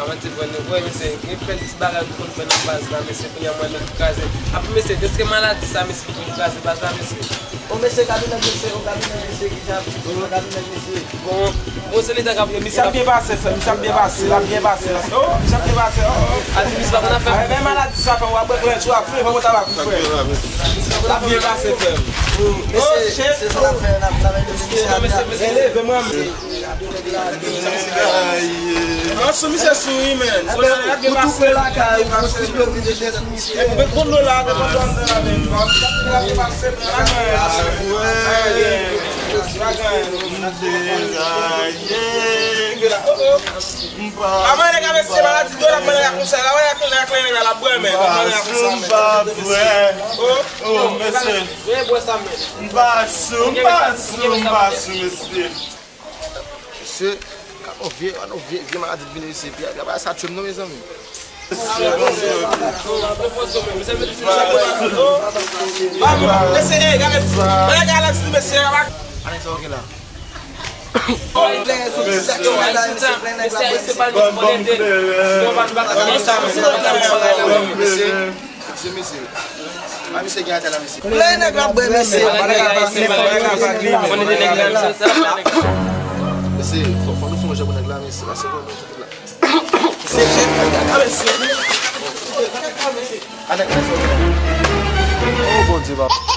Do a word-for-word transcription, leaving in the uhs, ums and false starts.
Avan ti pran nou, wè, mesye, gen pèl ti bagay nou konn fè nan baz la, mesye, kounye a mwen menm kraze. Apre, mesye, deske maladi sa, mesye, ki konn kraze baz la, mesye. O, mesye, kabinèt, mesye, o, kabinèt, mesye, ki jan, o, kabinèt, mesye. Bon, bon, se leta k ap, misye ap byen pase, frè, misye ap byen pase, l ap byen pase. O, misye ap byen pase, o, o. Ati, misye pa konn afè. Ay, men maladi sa, frè, w ap pran lè, w ap fè, fè, w ap fè. L ap byen pase, frè. O, shit. Se sa l ap fè, l ap, l ap ede misye a. Mesye, mesye, leve, mwen. An sou misye sou wi, men. Ebyen, ou toufe lakay ou, ou toufe vide de sou misye. Ebyen, met bon dlo la, met bon dlo anndan la, men. Pa mande ka mesye maladi dlo, la mande ka konsa, la wè, la konnen ak nèg la, la bwè, men la mande ka konsa, men. O, o, mesye. M pa sou, m pa sou, m pa sou, mesye. Mesye, gade yon vye, gade yon vye, vye maladi k vin isit. Pi, gade sa tchwe m non, mezanmi. Mesye, ey, gade, gade, gade, mesye, gade. Anèk sa w gen la. Mesye, mesye, mesye. Mesye, mesye. A, mesye gen atè la, mesye. Lè nèg la bwè, mesye. Mesye, fò, fò nou fè yon jan pou nèg la, mesye. Pase pwoblèm tout la. Mesye, a, mesye. A, nèg la, mesye. O, Bondye, papa.